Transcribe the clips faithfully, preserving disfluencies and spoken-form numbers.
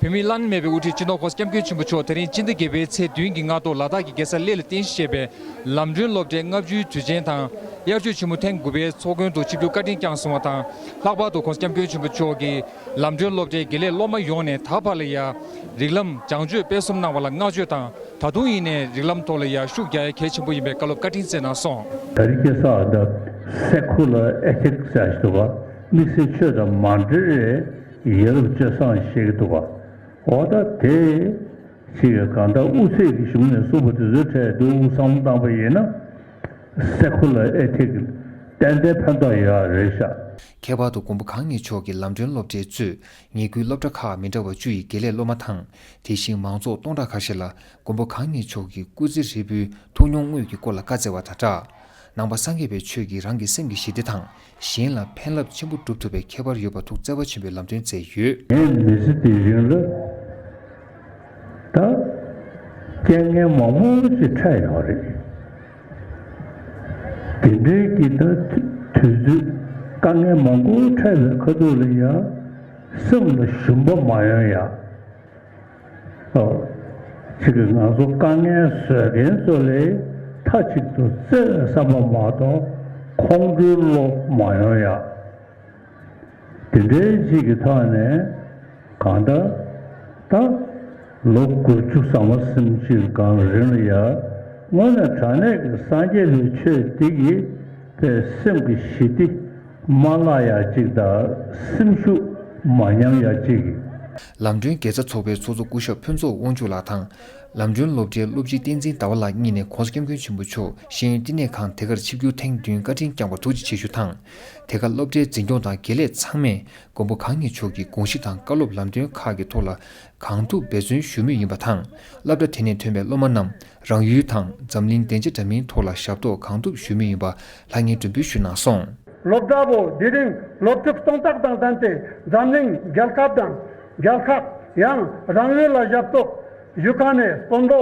བོད་མིའི་བླ་ན་མེད་པའི་དབུ་ཁྲིད་སྤྱི་ནོར་༸གོང་ས་༸སྐྱབས་མགོན་ཆེན་པོ་མཆོག་དེ་རིང་སྤྱི་ཟླ་བརྒྱད་པའི་ཚེས་བདུན་གྱི་སྔ་དྲོ་ལ་དྭགས་ཀྱི་རྒྱལ་ས་གླེ་ལ་རྟེན་གཞི་བྱས་པའི་ལམ་སྒྲོན་སློབ་གྲྭའི་ལྔ་བཅུའི་དུས་ཆེན་དང་། དབྱར་ཆོས་ཆེན་མོ་ཐེངས་དགུ་པའི་ཚོགས་མགོན་དུ་ཆིབས་བསྒྱུར་བཀའ་དྲིན་བསྐྱངས་སོང་བ་དང་། ལྷག་པར་དུ་༸གོང་ས་༸སྐྱབས་མགོན་ཆེན་པོ་མཆོག་གིས་ལམ་སྒྲོན་སློབ་གྲྭའི་དགེ་ལས་སློབ་མ་ཡོངས་ནས་ད་བར་ལ་ཡ་རིགས་ལམ་སྦྱང་སྤྱོད་སྤེལ་གསུམ་གནང་བ་ལ་བསྔགས་བརྗོད་དང་། ད་དུང་ཡིན་ནའི་རིགས་ལམ་ཐོག་ལ་ཡ་ཤུགས་རྒྱག་ཡ་གལ་ཆེན་པོ་ཡིན་པའི་བཀའ་སློབ་བཀའ་དྲིན་སྩལ་གནང་སོང་། ད་རེས་ཁ་སང་ད་སེ་ཁུ་ལར་ཨེ་ཐིག་ཟེར་ཞིག་འདུག་ག། དམིགས་བསལ་ཆོས་དང་མ་འབྲེལ་བའི་ཡ་རབས་སྤྱོད་བཟང་ཞིག་འདུག་ག། འོ་ད་དེ་ཅིག་གང་ལྟར་དབུ་ཚད་ཀྱི་གཞུང་ནས་གསུངས་པ་དེ་ཚོའི་གྲས་འདུག་བསམ་བློ་བཏང་པ་ཡིན་ན། སེ་ཁུ་ལར་ཨེ་ཐིག་ཏན་ཏན་ཕན་ཐོགས་ཡོད་རེད་ཤག། ཁྱད་པར་དུ་མགོན་པོ་གང་ཉིད་མཆོག་གིས་ལམ་སྒྲོན་སློབ་གྲྭས་གཙོས་ཉེ་ཁུལ་སློབ་གྲྭ་ཁག་མི་འདྲ་བ་བཅུ་ཡི་དགེ་ལས་སློབ་མ་དང་། དེ་བཞིན་མང་ཚོགས་སྟོང་ཕྲག་ཁ་ཤས་ལ་མགོན་པོ་གང་ཉིད་མཆོག་གི་སྐུ་ཚེ་ཧྲིལ་པོའི་ཐུགས་མྱོང་དངོས་ཀྱི་སྐོར་ལ་བཀའ་སྩལ་བ་དང་སྦྲགས། ནང་པ་སངས་རྒྱས་པའི་ཆོས་ཀྱིས་རང་གི་སེམས་ཀྱི་ཞི་བདེ་དང་གཞན་ལ་ཕན་རླབས་ཆེན་པོ་སྒྲུབ་ཐུབ་པའི་ཁྱད་པར་ཡོད་པ་ཐུགས་བརྩེ་བ་ཆེན་པོས་ལམ་སྟོན་མཛད་ཡོད། ངའི་མི་ཚེ་འདིའི་རིང་ལ་ད་རྐྱེན་ངན་མང་པོ་ཞིག་འཕྲད་ཡོད་རེད། དེ་འདྲའི་གི་ད་དུས་ཚོད་དཀའ་ངལ་མང་པོ་འཕྲད་པའི་ཁ་ཐུག་ལ་ཡ་སེམས་ལ་ཞུམ་པ་མ་ཡོང་ཡ། ཨོ། ཅིག་གིས་ང་ཚོ་དཀའ་ངལ་བཟོ་མཁན་ཚོ་ལ་མཐའ་གཅིག་ཏུ་བརྩེ་བའི་བསམ་པ་མ་གཏོགས་ཁོང་ཁྲོའི་བློ་མ་ཡོང་ཡ། དེ་འདྲའི་ཅིག་གི་ཐོག་ནས་གང་ལྟར་ད་ལོ་དགུ་བཅུ་ཙམ་ཟིན་ཅིག་གང་རིང་ལ་ཡ་དངོས་གནས་དྲང་གནས་ཀྱི་སངས་རྒྱས་པའི་ཆོས་འདི་གིས་པའི་སེམས་ཀྱི་ཞི་བདེ་མ་བརླག་ཡ་གཅིག་དང་སེམས་ཤུགས་མ་ཉམས་ཡ་གཅིག། ལམ་སྒྲོན་དགེ་རྩ་ཚོགས་པའི་ཚོགས་གཙོ་སྐུ་ཞབས་ཕུན་ཚོགས་དབང་ཕྱུག་ལགས་དང་། ལམ་སྒྲོན་སློབ་གྲྭའི་སློབ་སྤྱི་བསྟན་འཛིན་ཟླ་བ་ལགས་གཉིས་ནས་༸གོང་ས་༸སྐྱབས་མགོན་ཆེན་པོ་མཆོག་ཤེས་ཡོན་བསྟི་གནས་ཁང་དེ་གར་ཆིབས་བསྒྱུར་ཐེངས་བདུན་བཀའ་དྲིན་བསྐྱངས་པར་ཐུགས་རྗེ་ཆེ་ཞུ་དང་། དེ་གར་སློབ་གྲྭའི་འཛིན་སྐྱོང་དང་དགེ་ལས་ཚང་མས་མགོན་པོ་གང་ཉིད་མཆོག་གི་དགོངས་གཞི་དང་བཀའ་སློབ་ལམ་སྟོན་ཁག་གི་ཐོག་ལ་གང་ཐུབ་འབད་བརྩོན་ཞུ་མུས་ཡིན་པ་དང་། སློབ་གྲྭ་དེ་ནས་ཐོན་པའི་སློབ་མ་རྣམས་རང་ཡུལ་དང་འཛམ་གླིང་བདེ་འཇགས་འདྲ་མིན་ཐོག་ལ་ཞབས་ཏོག་གང་ཐུབ་ཞུ་མུས་ཡིན་པ་ལྷང་ངེར་སྒྲོན་འབུལ་ཞུས་གནང་སོང་། སློབ་གྲྭ་བོ་དེ་རིང་སློབ་ཕྲུག་སྟོང་ཕྲག་དང་ལྡན་ཏེ་འཛམ་གླིང་རྒྱལ་ཁབ་དང་རྒྱལ་ཁག་ཡང་རང་ཡུལ་ལ་ཞབས་ཏོག་ཞུ་མཁན་ནས་དཔོན་པོ་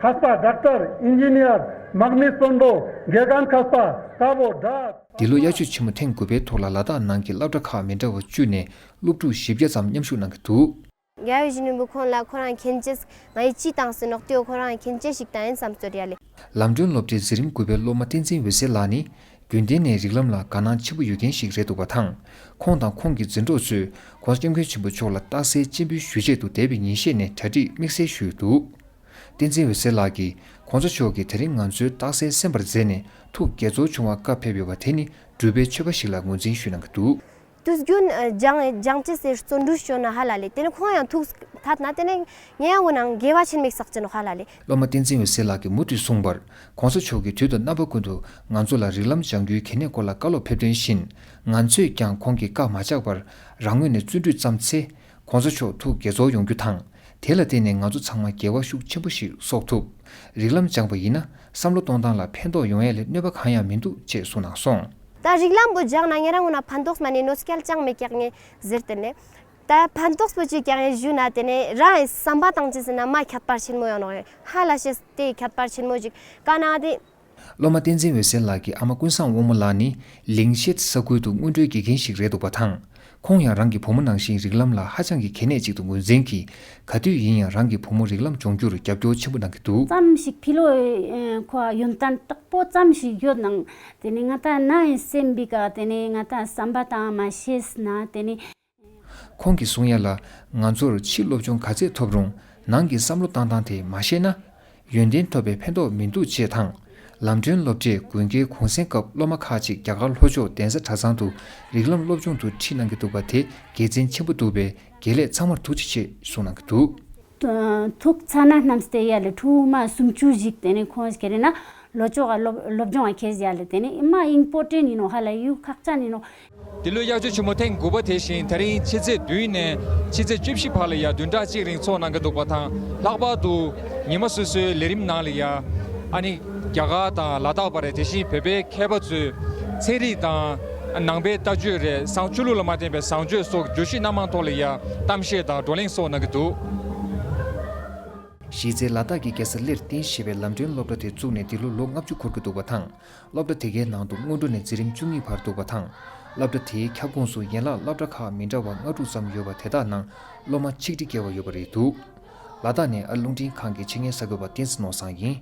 མཁས་པ་ཌོག་ཊར་ཨིན་ཇི་ནི་ཡར་དམག་མི་དཔོན་པོ་དགེ་རྒན་མཁས་པ་ལྟ་བུ་འདྲ། འདི་ལོ་དབྱར་ཆོས་ཆེན་མོ་ཐེངས་དགུ་པའི་ཐོག་ལ་ལ་དྭགས་ནང་གི་སློབ་གྲྭ་ཁག་མི་འདྲ་བ་བཅུ་ནས་སློབ་ཕྲུག་བཞི་བརྒྱ་ཙམ་མཉམ་ཞུགས་གནང་གི་འདུག། རྒྱལ་བ་ཡིད་བཞིན་ནོར་བུ་ཁོང་ལ་ཁོ་རང་མཁྱེན་བརྩེ་ང་ཡི་ཅི་བཏང་ཟེར་ནོག་ཏེའོ་ཁོ་རང་མཁྱེན་བརྩེ་ཞིག་བཏང་ཡིན་བསམ་ཚོད་ཡ་ལེ། ལམ་སྒྲོན་སློབ་གྲྭའི་འཛིན་རིམ་དགུ་པའི་སློབ་མ་བསྟན་འཛིན་འོད་ཟེར་ལགས་ནི་རྒྱུན་ལྡན་ནས་རིགས་ལམ་ལ་དགའ་སྣང་ཆེན་པོ་ཡོད་མཁན་ཞིག་རེད་འདུག་པ་དང་། ཁོང་དང་ཁོང་གི་འཛིན་གྲོགས་ཚོས་༸གོང་ས་༸སྐྱབས་མགོན་ཆེན་པོ་མཆོག་ལ་རྟགས་གསལ་སྤྱན་འབུལ་ཞུ་ཆེད་དུ་འདས་པའི་ཉིན་ཤས་ནས་གྲ་སྒྲིག་དམིགས་བསལ་ཞུས་འདུག། བསྟན་འཛིན་འོད་ཟེར་ལགས་ཀྱིས་༸གོང་ས་མཆོག་གིས་དེ་རིང་ང་ཚོའི་རྟགས་གསལ་གསན་པར་མཛད་ནས་ཐུགས་དགྱེས་ཚོར་བྱུང་བ་བཀའ་ཕེབས་ཡོད་པ་དེ་ནི་འབྲུག་པའི་ཆོས་པ་ཞིག་ལ་ངོས་འཛིན་ཞུས་གནང་གི་འདུག། དུས་རྒྱུན་སྦྱང་སྦྱང་ཅེས་ཟེར་བརྩོན་འགྲུས་བྱོས་ན་ཧ་ལ་ལེ། དེ་ནི་ཁོང་ཡང་ཐུགས་ཐད་ན་དེ་ནི་ངས་ཡང་འོ་ན་དགེ་བ་ཆེན་མིག་བསགས་ཅི་ནོ་ཧ་ལ་ལེ། སློབ་མ་བསྟན་འཛིན་འོད་ཟེར་ལགས་ཀྱིས་མུ་མཐུད་གསུངས་པར། ༸གོང་ས་མཆོག་གིས་དུས་དང་རྣམ་པ་ཀུན་ཏུ་ང་ཚོ་ལ་རིགས་ལམ་སྦྱང་རྒྱུའི་གལ་གནད་སྐོར་ལ་བཀའ་སློབ་ཕེབས་དོན་བཞིན། ང་ཚོས་ཀྱང་ཁོང་གི་བཀའ་མ་བཅག་པར་རང་ངོས་ནས་བརྩོན་འགྲུས་བརྩམས་ཚེ། ༸གོང་ས་མཆོག་ཐུགས་དགྱེས་ཚོར་ཡོང་རྒྱུ་དང་། དེ་ལ་བརྟེན་ནས་ང་ཚོ་ཚང་མ་དགེ་བ་ཤུགས་ཆེན་པོ་ཞིག་གསོག་ཐུབ། རིགས་ལམ་སྦྱངས་པ་ཡིན་ན་བསམ་བློ་གཏོང་སྟངས་ལ་ཕན་ཐོགས་ཡོང་ཡ་ལས་གནོད་པ་གང་ཡང་མི་འདུག་ཅེས་གསུངས་གནང་སོང་། ད་རིགས་ལམ་པོ་སྦྱངས་ན་ཉེ་རང་ངོ་ན་ཕན་ཐོགས་མ་ནི་ནོ་སྐལ་ཅང་མེད་ཀྱག་ངེ་ཟེར་ཏེ་ནས། ད་ཕན་ཐོགས་པོ་ཅིག་ཀྱང་ངེ་ཞུ་ན་དེ་ནས་རང་ཡི་བསམ་པ་དང་ཅི་ཟེར་ན་མ་ཁྱད་པར་ཆེན་མོ་ཡོང་ནོ་ཧ་ལ་ཤེས་ཏེ་ཁྱད་པར་ཆེན་མོ་ཅིག་ག་ན་དེ། སློབ་མ་བསྟན་འཛིན་འོད་ཟེར་ལགས་ཀྱི་ཨ་མ་ཀུན་བཟང་དབང་མོ་ལགས་ནི་ལིང་ཤེད་ས་ཁུལ་དུ་སྔོན་འགྲོའི་དགེ་རྒན་ཞིག་རེད་འདུག་པ་དང་། ཁོང་ཡང་རང་གི་བུ་མོ་ནང་བཞིན་རིགས་ལམ་ལ་ཧ་ཅང་གི་གལ་གནད་ཅིག་ཏུ་ངོས་འཛིན་གྱིས། ག་དུས་ཡིན་ཡང་རང་གི་བུ་མོ་རིགས་ལམ་སྦྱོང་རྒྱུར་རྒྱབ་སྐྱོར་ཆེན་པོ་གནང་གི་འདུག། ཙམ་ཞིག་ཕི་ལོ་ཁོ་ཡོན་ཏན་དྲག་པོ་ཙམ་ཞིག་ཡོད་ནང་དེ་ནི་ང་ད་ན་ཡི་སེམས་པི་ཀ་དེ་ནི་ང་ད་བསམ་པ་དང་མ་ཤེས་ན་དེ་ནི། ཁོང་གིས་གསུང་ཡ་ལ། ང་ཚོར་ཕྱི་སློབ་སྦྱོང་ག་ཚད་ཐོབ་རུང་ནང་གི་བསམ་བློ་བཏང་སྟངས་དེ་མ་ཤེས་ན། ཡོན་ཏན་ཐོབ་པའི་ཕན་ཐོགས་མི་འདུག་ཅེས་དང་། ལམ་སྒྲོན་སློབ་གྲྭས་དགུན་ཁའི་གུང་སེང་སྐབས་སློབ་མ་ཁག་ཅིག་རྒྱ་གར་ལྷོ་ཕྱོགས་གདན་ས་གྲྭ་ཚང་དུ་རིགས་ལམ་སློབ་སྦྱོང་དུ་ཁྲིད་གནང་གི་འདུག་པ་དེ་དགེ་མཚན་ཆེན་པོ་འདུག་པས་དགེ་ལས་ཚང་མར་ཐུགས་རྗེ་ཆེ་གསུངས་གནང་གི་འདུག། ཐུག་ཚ་ན་རྣམས་ཏེ་ཡ་ལེ་ཁྲུ་མ་སུམ་ཅུ་ཞིག་དེ་ནས་ཁོང་ཁྱེར་ན་ལོ་ཅོག་ག་སློབ་སློབ་སྦྱོང་བ་ཁྱེར་ཡ་ལེ་དེ་ནས་ཨི་མ་ཨིམ་པོར་ཊེན་ཡིན་ནོ་ཧ་ལ་ཡུ་ཁག་ཅན་ཡིན་ནོ། འདི་ལོའི་དབྱར་ཆོས་ཆེན་མོ་ཐེངས་དགུ་པ་དེ་བཞིན་ད་རིང་ཕྱི་ཚེས་བདུན་ནས་ཕྱི་ཚེས་བཅུ་བཞི་བར་ལ་ཡ་བདུན་ཕྲག་གཅིག་རིང་ཚོགས་གནང་གི་འདུག་པ་དང་། ལྷག་པར་དུ་ཉི་མ་སོ་སོའི་ལས་རིམ་ནང་ལ་ཡ་ཨ་ནི་རྒྱ་གར་དང་ལ་དྭགས་བར་དེ་བཞིན་བོད་པའི་མཁས་པ་ཚོས་ཚན་རིག་དང་ནང་པའི་ལྟ་སྤྱོད་རེད། བཟང་ཆོས་ལུགས་ལ་མ་བརྟེན་པའི་བཟང་སྤྱོད་སོགས་བརྗོད་གཞི་སྣ་མང་ཐོག་ལ་ཡ་གཏམ་བཤད་དང་བགྲོ་གླེང་སོགས་གནང་གི་འདུག། གཞི་རྩའི་ལ་དྭགས་ཀྱི་རྒྱལ་ས་གླེར་རྟེན་བཞེས་པའི་ལམ་སྒྲོན་སློབ་གྲྭ་དེ་བཙུགས་ནས་འདི་ལོ་ལོ་ལྔ་བཅུ་འཁོར་གྱི་འདུག་པ་དང་། སློབ་གྲྭ་དེ་གའི་ནང་དུ་སྔོན་འགྲོ་ནས་འཛིན་རིམ་བཅུ་གཉིས་བར་འདུག་པ་དང་། སློབ་གྲྭ་དེའི་ཁྱབ་ཁོངས་སུ་ཡན་ལག་སློབ་གྲྭ་ཁག་མི་འདྲ་བ་ལྔ་དྲུག་ཙམ་ཡོད་པ་དེ་དག་ནང་སློབ་མ་ཆིག་ཁྲི་བརྒལ་བ་ཡོད་པ་རེད་འདུག་ལ་དྭགས་ནས་ཨ་རི་རླུང་འཕྲིན་ཁང་གི་ཆེད་མངགས་གསར་འགོད་པ་བསྟན་འཛིན་ནོར་བཟང་ཡིན།